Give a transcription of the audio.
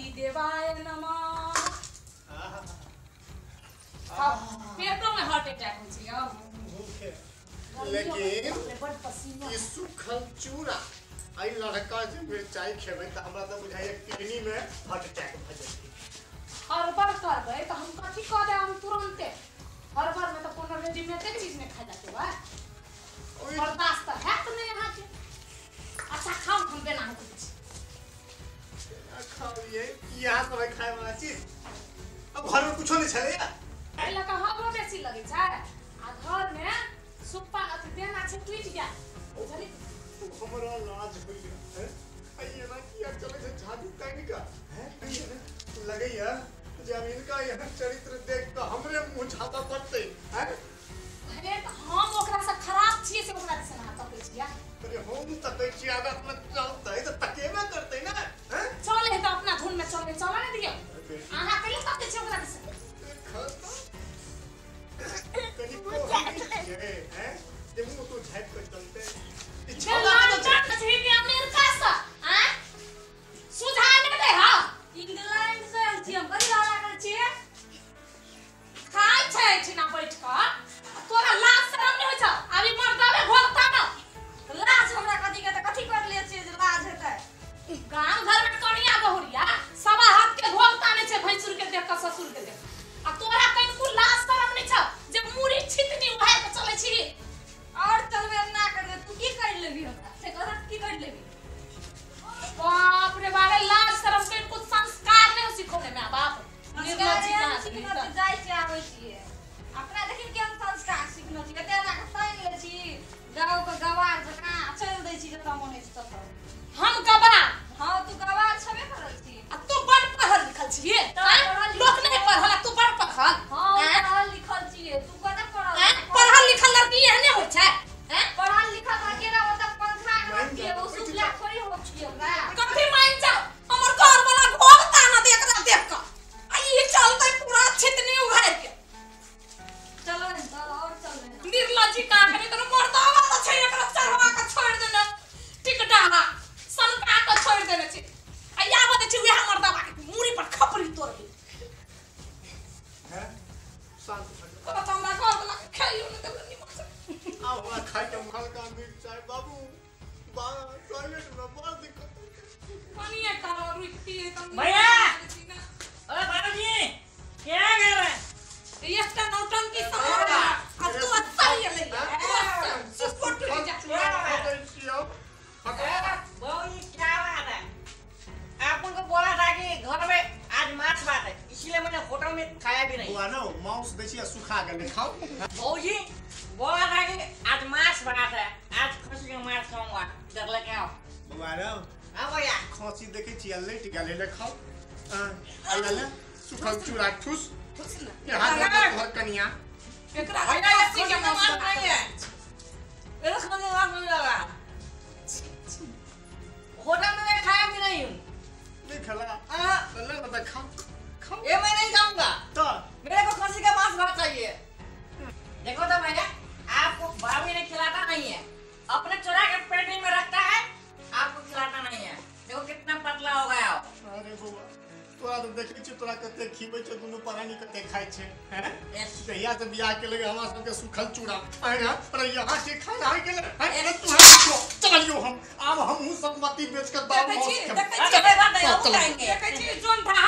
गणपति देवाय नमः। पेटो में हार्ट अटैक हो छै अब भूखे। लेकिन ई सुखल चूड़ा आई लड़का जे मिरचाई खेबै त हमरा त बुझाइए किडनी में हार्ट अटैक भ जेतै। हड़बड़ करबै त हम कथी कह दे हम तुरंते। हड़बड़ में त कोनो रेडीमेडे चीज नहीं खा जाते बा। बर्दाश्त त हैत नहीं अहाँ के। अच्छा खाओ हम बेना हम कुछ खाओ ये यहाँ सब खाए वाला चीज। अब घर में कुछो नहीं छले या एहि लऽ कऽ हमरो बेसी लगै छै। आ घर में सुप्पा अथी देना छै टूटि गेल बुझली। हमरा लाज होइया हैं एना किया चलै छै छाती तानि कऽ हैं लगैया जे अब इनका यहाँ चरित्र देख कऽ हमरे मुंह छाता पड़तै हैं। अरे तऽ हम ओकरा से खराब छियै से ओकरा दिस अहाँ तकै छियै। अरे हम तकै छियै आब अपना चलतै तऽ तकेबे करतै ने हैं। चले तऽ अपना धुन में चले चला ने दियौ। अहाँ कहियो तकै छियै ओकरा दिस। कनी कोई हैं जे मुंह तो झापि कऽ चलतै। अमेरिका से आँ सुझा नहि दै हौ। इंग्लैंड से आयल छी हम कथी हल्ला करै छियै? खाइ छै एहिठिना बैठ कऽ। तोरा लाज शरम नहि होइ छौ? अभी मर्दावे घोलता न। लाज हमरा कथी के त कथी कर ले छियै जे लाज हेतै? गाम घर में कनिया बहुरिया सवा हाथ के घोलता नहि छै भैंसुर के देख कऽ ससुर के देख। आ तोरा कनिको लाज शरम नहि छौ जे मुड़ी छितनी उघारि कऽ चलै छी? और चलबे ना करबे तू की कर लेबी हमरा से कह की कर लेबी? बाप रे बाप लाज शरम कनिको संस्कार नहि सिखौने my बाप। निर्लज्ज सिखने जाइ छियै आबै छियै अपना देखिन केहन संस्कार सिखने छी। कते एना कऽ तानि लै छी गाँव के गवार जकाँ चलि दै छी जतऽ मन होइ छै ततऽ। हम गवार? हाँ तू गवार छेबे करै छी। आ तू बड़ पढ़ल लिखल छियै? लोक नहि पढ़ल आ तू बड़ पढ़ल। हाँ पढ़ल लिखल छियै तू कतऽ पढ़ल? पढ़ल लिखल लड़की एहने होइ छै? पढ़ल लिखल अकेला ओतऽ पंखा छियै ओ सुतला थोड़ी होइ छियै ओकरा। कथी मानि जाउ हमर घर वाला घोघता न देख देख कऽ आ ई चलतै पूरा छितनी उघारि के। चलो ने चल और चल ने। निर्लज्जी का करी तोरा मर्दावा तऽ छै एकरा चढ़वा के छोड़ि देने टिकटाहा सनका के छोड़ि देने छै। आ आबऽ दै छै उएह मर्दावा के मूड़ी पर खपरी तोड़बै। हैं शांत भऽ जाउ। कहत हमरा घर वाला के खाइयो नहि देलक निमन से। आब हमरा खाइ के हल्का मिरचाई बाबू बा टॉयलेट में बड़ दिक्कत। कनिए काल रुकि पिए तऽ भैया अरे बाबूजी क्या कर रहे? एकटा नौटंकी सब आ तू अच्छा ही ले सुपर टूटि जा। बाबूजी क्या बात है? आप उनको बोला था कि घर में आज मांस भात है इसलिए मैंने होटल में खाया भी नहीं। बुआ न मांस दै छी आ सुखा गेलै खाओ। बाबूजी बोला था कि आज मांस भात है आज खसी का मांस खाऊंगा इधर लेके आओ। बुआ न हाँ भैया खांसी देखै छी आ लटि गेलै ले खाओ। आ ले सुखल चूड़ा ठुस ठुस न यहाँ घर कनिया एकरा भैया ये खसी का मांस नहीं है ये खसी का मांस नहीं लगा। होटल में मैं खाया भी नहीं हूँ। नहीं खला ले बता खाओ खाओ। ये मैं नहीं खाऊंगा तो मेरे को खसी का मांस भात चाहिए। देखो तो भैया आपको भाभी ने खिलाता नहीं है अपने चुरा के पेटी में रखता है आपको खिलाता नहीं है। देखो कितना पतला हो गया हो। अरे बउआ तोरा तो देखै छियौ तोरा कते खिबै छौ दुनू प्राणी कते खाइ छै हैं। जहिया से बियाह के लगे हमरा सबके सुखल चूड़ा अरे यहाँ के खाना है गेलै हैं तू चलियो हम आब हमहूँ सब मती बेच के दाम देखै छी देखै छी जोन था